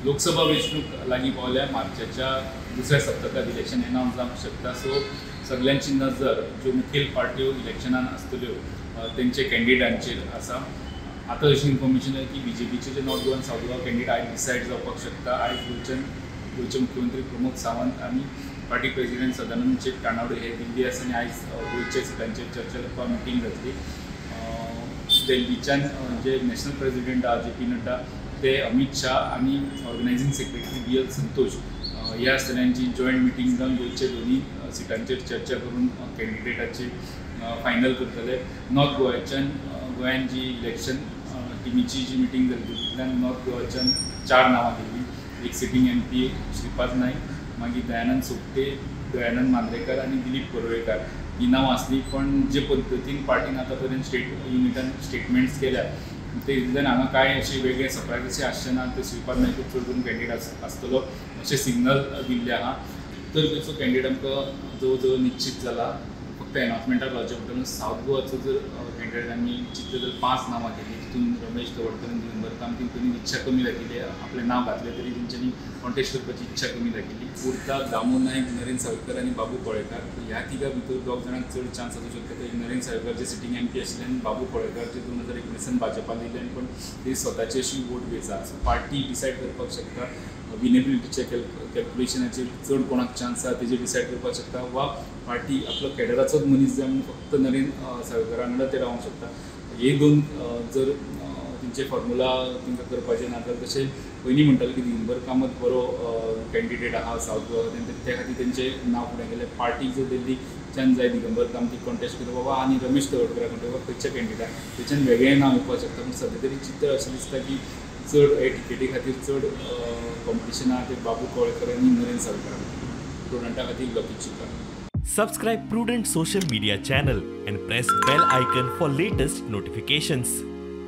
लोकसभा वेंचणूक लागीं पावल्या. मार्चाच्या दुसऱ्या सप्तकांत इलेक्शन एनावन्स जावंक शकता. सो सगल्यांची नजर ज्यो मुखेल पार्ट्यो इलेक्शनान आसतल्यो तेंचे कॅन्डिडेटांचेर आसा. आतां अशी इन्फॉर्मेशन आहे की बीजेपीचे जे नॉर्थ गोवा आनी सावथ गोवा कॅन्डिडेट आयज डिसायड जावपाक शकता. आयज गोंयचे मुख्यमंत्री प्रमोद सावंत आनी पार्टी प्रेसिडेंट सदानंद शेट तानावडे हे दिल्ली आसा आनी आयज गोंयच्या सिटांचेर चर्चा करपाक मिटींग जातली. दिल्लीच्यान जे नॅशनल प्रेसिडेंट आहा जे पी नड्डा ते अमित शाह आनी ऑर्गनायझींग सेक्रेटरी बी एल संतोष ह्या सगळ्यांची जॉयंट मिटींग जावन गोंयच्या दोन्ही सिटांचेर चर्चा करून कॅन्डिडेटाची फायनल करतले. नॉर्थ गोवाच्यान गोंयान जी इलेक्शन टिमीची जी मिटींग जाली तितूंतल्यान नॉर्थ गोवाच्यान 4 नांवां दिली. एक सिटींग MP Shripad Naik, मागीर दयानंद सोपटे, दयानंद मांद्रेकर आनी दिलीप परुळेकर ही नांवां आसली. पण जे पद्दतीन पार्टीन आतां पर्यंत स्टेट युनिटान स्टेटमेंट्स केल्या ते तितूंतल्यान हांगा कांय अशें वेगळे सरप्रायज अशें आसचें ना. ते श्रीपाद नायकूच चड करून कॅन्डिडेट आसतलो अशें सिग्नल दिल्लें आहा. उत्तर गोंयचो कॅन्डिडेट आमकां जवळ जवळ निश्चीत जाला, फक्त एनावन्समेंटाक रावचें पडटलें. सावथ गोवाचो जर कॅन्डिडेट आमी चिंतले जाल्यार 5 नांवां केली. तितून रमेश तवडकर आनी दिगंबर कामतीन तांणी इच्छा कमी दाखयली. आपलें नांव घातलें तरी तेंच्यांनी कॉन्टेस्ट करपाची इच्छा कमी दाखयली. उरता दामू नायक, नरेंद्र सावयकर आनी बाबू कोळेकार. ह्या तिगां भितर 2 जाणांक चड चान्स आसूं शकता. एक नरेंद्र सावयकर जे सिटींग MP आशिल्ले आनी बाबू कोळेकार जे 2019 भाजपान दिल्ले पण ते स्वताची अशी वोट बेस आसा. सो पार्टी डिसायड करपाक शकता विनेबिलिटीच्या कॅल्क्युलेशनाचेर चड कोणाक चान्स आसा तेजेर डिसायड करपाक शकता, वा पार्टी आपलो कॅडराचोच मनीस जाय म्हणून फक्त नरेंद्र सावयकरा वांगडा ते रावंक शकता. हे 2 जर तेंचे फॉर्मुला तांकां करपाचें ना जाल्यार तशें पयलीं म्हणटाले की दिगंबर कामत बरो कॅन्डिडेट आहा सावथ गोवा, त्या खातीर तेंचें नांव फुडें गेलें. पार्टीक जर दिल्लीच्यान जाय दिगंबर कामतीक कॉन्टेस्ट करता बाबा आनी रमेश तवडकरा कॉन्टेस्ट बाबा खंयच्या कॅन्डिडेटाक तेच्यान वेगळें नांव येवपाक शकता. पूण सद्या तरी चित्र अशें दिसता की चड हे टिकेटी खातीर चड कॉम्पिटिशन आहा ते बाबू कोळेकर आनी नरेंद्र सावयकरा. प्रुडंटा खातीर lucky चिका. Subscribe Prudent social media channel and press bell icon for latest notifications.